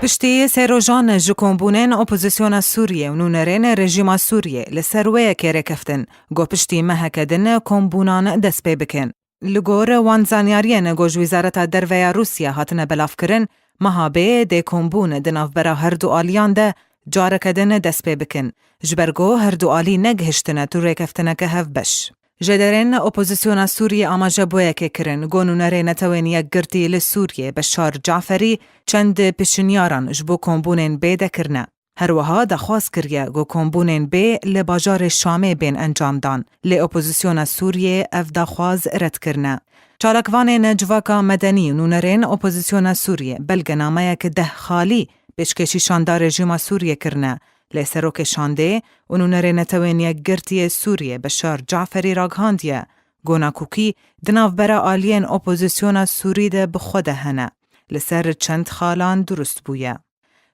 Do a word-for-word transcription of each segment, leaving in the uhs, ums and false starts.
Piştî sê rojan ji kombûnên opozisyona Sûriyê û nûnerên rejîma Sûriyê li ser wê yekê rêkeftin, ku piştî meheke din kombûnan dest pê bikin. Li gor wan zanyariyên ku ji Wizareta Derve ya Rûsya hatine belavkirin, meha bê dê kombûn di navbera her du aliyan de careke din dest pê bikin, ji ber ku her du alî negihiştine tu rêkeftineke hevbeş. Jêderên opozisyona Sûriyê amaje bo yekê kirin, ku nûnerê Netewên Yekgirtî li Sûriyê Beşar Caferî çend pêşinyaran ji bo kombûnên bê dekirine. Her wiha daxwaz kiriye ku kombûnên bê li bajarê Şamê bên encamdan, lê opozisyona Sûriyê ev daxwaz red kirine. Çalakvanên civaka medenî û nûnerên opozisyona Sûriyê belgenameyek deh xalî pêşkêşî şanda rejîma Sûriyê kirine, lê serokê şandê û nûnerê Netewên Yekgirtiyê Sûriyê Beşar Caferî ragihandiye, ku nakokî di navbera aliyên opozisyona Sûrî de bi xwe de hene, li ser çend xalan dirust bûye.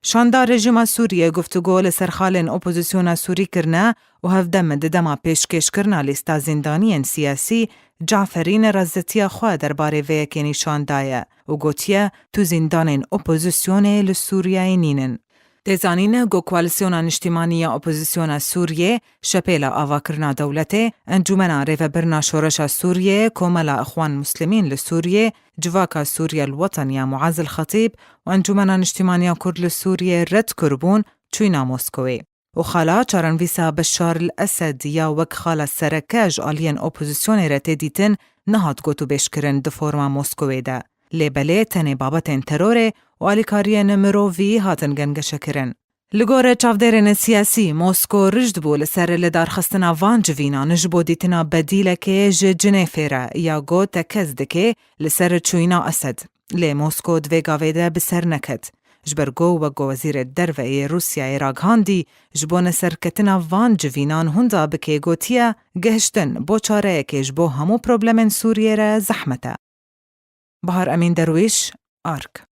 Şanda rejîma Sûriyê guftûgo li ser xalên opozisyona Sûrî kirine û hevdem di dema pêşkêşkirina lîsta zîndaniyên siyasî, Caferî nerazetiya xwe derbarê vê yekê nîşan daye û gotiye, tu zîndanên opozisyonê li Sûriyeyê nînin. Tê zanîn ku Koalîsyona Niştîmanî ya Opozisyona Sûriyê, Şepêla Avakirina Dewletê, Encûmena Rêvebirina Şoreşa Sûriyê, Komela Ixwan Muslimîn li Sûriyê, Civaka Sûriye El Weten ya Muaz El Xetîb û Encûmena Niştîmaniya Kurd li Sûriyê red kiribûn çûyîna Moskowê. Û xala çarenivîsa Beşar El Esed ya wek xala sereke ji aliyên opozisyonê re tê dîtin, nehat gotûbêjkirin di forma Moskowê de. Lê belê tenê babetên terorê û alîkariyên mirovî hatin gengeşekirin. Li gor çavdêrên siyasî, Mosko rijd bû li ser lidarxistina van civînan ji bo dîtina bedîlekê ji Cinêfê re, ya got tekez dike li ser çûyîna Esed. Lê Mosko di vê gavê de bi ser neket. Ji ber ku wek ku Wezîrê Derve yê Rûsyayê ragihandî, ji bo neserketina van civînan hunda bike gotiye, gihiştin bo çareyekê ji bo hemû problemên Sûriyê re zehmet e. Bahar Emîn Derwîş, Ark.